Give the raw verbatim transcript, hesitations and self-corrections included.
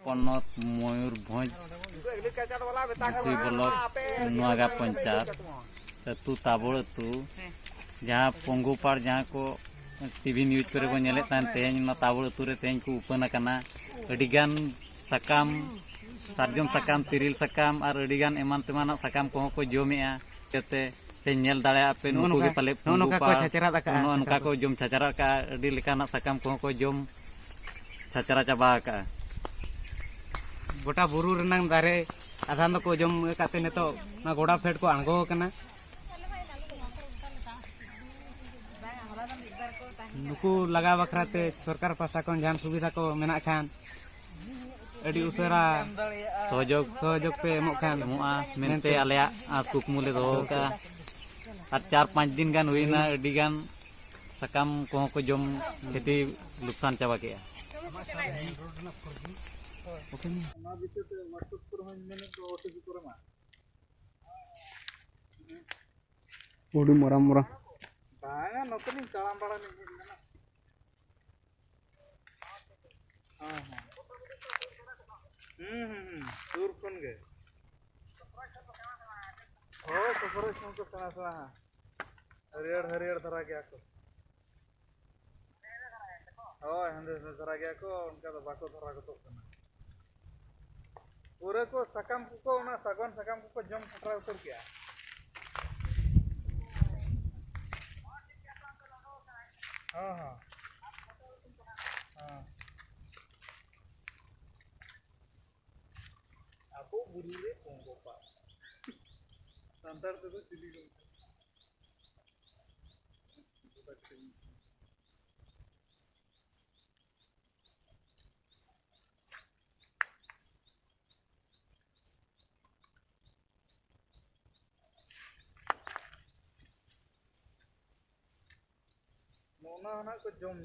ᱯᱚᱱᱚᱛ ᱢᱚᱭᱩᱨᱵᱷᱚᱸᱡᱽ ᱵᱤᱥᱩᱭ ᱵᱞᱚᱠ ᱱᱚᱣᱟᱜᱟ ᱯᱚᱧᱪᱟᱭᱮᱛ ᱟᱹᱛᱩ ᱛᱟᱵᱚᱲ ᱟᱹᱛᱩ, ᱡᱟᱦᱟᱸ ᱯᱚᱝᱜᱩᱯᱟᱲ, ᱡᱟᱦᱟᱸ ᱠᱚ ᱴᱤᱵᱷᱤ ᱱᱤᱭᱩᱡᱽ ᱠᱚᱨᱮ ᱵᱚᱱ ᱧᱮᱞᱮᱫ ᱛᱟᱦᱮᱱ, ᱛᱮᱦᱮᱧ ᱚᱱᱟ ᱛᱟᱵᱚᱲ ᱟᱹᱛᱩ ᱨᱮ ᱛᱮᱦᱮᱧ ᱠᱚ ᱩᱯᱟᱹᱱ ᱟᱠᱟᱱᱟ᱾ ᱟᱹᱰᱤᱜᱟᱱ ᱥᱟᱠᱟᱢ, ᱥᱟᱨᱡᱚᱢ ᱥᱟᱠᱟᱢ, ᱛᱤᱨᱤᱞ ᱥᱟᱠᱟᱢ ᱟᱨ ᱟᱹᱰᱤᱜᱟᱱ ᱮᱢᱟᱱ ᱛᱮᱢᱟᱱᱟᱜ ᱥᱟᱠᱟᱢ ᱠᱚᱦᱚᱸ ᱠᱚ ᱡᱚᱢᱮᱜᱼᱟ᱾ ᱡᱟᱛᱮ ᱛᱮᱦᱮᱧ ᱧᱮᱞ ᱫᱟᱲᱮᱭᱟᱜ ᱯᱮ, ᱱᱚᱜᱼᱚ ᱱᱩᱠᱩ ᱱᱚᱝᱠᱟ, ᱜᱮ ᱯᱟᱞᱮ ᱱᱚᱜᱼᱚ ᱱᱚᱝᱠᱟ ᱠᱚ ᱯᱚᱝᱜᱩᱯᱟᱲ, ᱪᱷᱟᱪᱨᱟᱫ ᱟᱠᱟᱜᱼᱟ ᱱᱚᱜᱼᱚ ᱱᱚᱝᱠᱟ ᱥᱟᱠᱟᱢ ᱠᱚ ᱠᱚ᱾ ᱡᱚᱢ ᱪᱷᱟᱪᱨᱟᱫ ᱟᱠᱟᱜᱼᱟ, ᱟᱹᱰᱤ ᱞᱮᱠᱟᱱᱟᱜ ᱥᱟᱠᱟᱢ ᱠᱚᱦᱚᱸ ᱠᱚ ᱡᱚᱢ ᱪᱷᱟᱪᱨᱟ ᱪᱟᱵᱟ ᱟᱠᱟᱜᱼᱟ᱾ ᱜᱚᱴᱟ ᱵᱩᱨᱩ ᱨᱮᱱᱟᱝ ᱫᱟᱨᱮ ᱟᱫᱷᱟᱱ ᱫᱚᱠᱚ ᱡᱚᱢ ᱟᱠᱟᱫ ᱛᱮ ᱱᱤᱛᱚᱜ ᱚᱱᱟ ᱜᱚᱰᱟ ᱯᱷᱮᱰ ᱠᱚ ᱟᱬᱜᱚ ᱟᱠᱟᱱᱟ᱾ ᱱᱩᱠᱩ ᱞᱟᱜᱟ ᱵᱟᱠᱷᱨᱟ ᱛᱮ ᱥᱚᱨᱠᱟᱨ ᱯᱟᱦᱴᱟ ᱠᱷᱚᱱ ᱡᱟᱦᱟᱱ ᱥᱩᱵᱤᱫᱷᱟ ᱠᱚ ᱢᱮᱱᱟᱜ ᱠᱷᱟᱱ ᱟᱹᱰᱤ ᱩᱥᱟᱹᱨᱟ ᱥᱚᱦᱚᱡᱳᱜᱽ ᱥᱚᱦᱚᱡᱳᱜᱽ ᱯᱮ ᱮᱢᱚᱜ ᱠᱷᱟᱱ ᱮᱢᱚᱜᱼᱟ ᱢᱮᱱᱛᱮ ᱢᱮᱱᱛᱮ᱾ ᱟᱞᱮᱭᱟᱜ ᱟᱸᱥ ᱠᱩᱠᱢᱩ ᱞᱮ ᱫᱚᱦᱚ ᱟᱠᱟᱫᱼᱟ᱾ ᱟᱨ ᱪᱟᱨ ᱯᱟᱸᱪ ᱫᱤᱱ ᱜᱟᱱ ᱦᱩᱭᱱᱟ, ᱟᱹᱰᱤ ᱜᱟᱱ ᱥᱟᱠᱟᱢ ᱠᱚᱦᱚᱸ ᱠᱚ ᱡᱚᱢ ᱠᱷᱮᱛᱤ ᱞᱚᱠᱥᱟᱱ ᱪᱟᱵᱟ ᱠᱮᱜᱼᱟ᱾ ᱚᱱᱟ ᱵᱤᱥᱚᱭ ᱛᱮ WhatsApp ᱠᱚᱨᱮ ᱦᱚᱸᱧ ᱢᱮᱱᱮᱫ ᱫᱚ, OTP ᱠᱚᱨᱮ ᱢᱟ᱾ ᱟᱹᱰᱤ ᱢᱟᱨᱟᱝ ᱢᱟᱨᱟᱝ᱾ ᱵᱟᱝᱟ, ᱱᱚᱛᱮ ᱞᱤᱧ ᱛᱟᱲᱟᱢ ᱵᱟᱲᱟ ᱞᱤᱧ ᱦᱮᱡ ᱞᱮᱱᱟ᱾ ᱦᱮᱸ, ᱦᱮᱸ᱾ ᱦᱩᱸ, ᱦᱩᱸ, ᱦᱩᱸ, ᱥᱩᱨ ᱠᱷᱚᱱ ᱜᱮ᱾ ᱦᱳᱭ, ᱥᱚᱥᱚᱨᱚᱡ ᱠᱚᱦᱚᱸ ᱠᱚ ᱥᱮᱬᱟ ᱥᱮᱬᱟ ᱦᱟᱸᱜ᱾ ᱦᱟᱹᱨᱭᱟᱹᱲ ᱦᱟᱹᱨᱭᱟᱹᱲ ᱫᱷᱟᱨᱟ ᱜᱮᱭᱟ ᱠᱚ᱾ ᱦᱳᱭ, ᱦᱮᱸᱫᱮ ᱦᱮᱸᱫᱮ ᱫᱷᱟᱨᱟ ᱜᱮᱭᱟ ᱠᱚ, ᱚᱱᱠᱟ ᱫᱚ ᱵᱟᱠᱚ ᱫᱷᱟᱨᱟ ᱜᱚᱫᱚᱜ ᱠᱟᱱᱟ᱾ ᱯᱩᱨᱟᱹ ᱠᱚ ᱥᱟᱠᱟᱢ ᱠᱚᱠᱚ, ᱚᱱᱟ ᱥᱟᱜᱚᱱ ᱥᱟᱠᱟᱢ ᱠᱚᱠᱚ ᱡᱚᱢ ᱠᱷᱟᱴᱨᱟ ᱩᱛᱟᱹᱨ ᱠᱮᱜᱼᱟ᱾ ᱦᱚᱸ, ᱦᱚᱸ᱾ ᱦᱚᱸ᱾ ᱟᱵᱚ ᱵᱩᱨᱩ ᱨᱮ ᱯᱚᱝᱜᱚ ᱯᱟᱲ᱾ ᱥᱟᱱᱛᱟᱲ ᱛᱮᱫᱚ ᱪᱤᱞᱤ ᱠᱚ ᱢᱮᱛᱟᱜ ᱠᱚᱣᱟ? ᱱᱚᱜᱼᱚ ᱱᱟ ᱱᱟᱜ ᱠᱚ ᱡᱚᱢ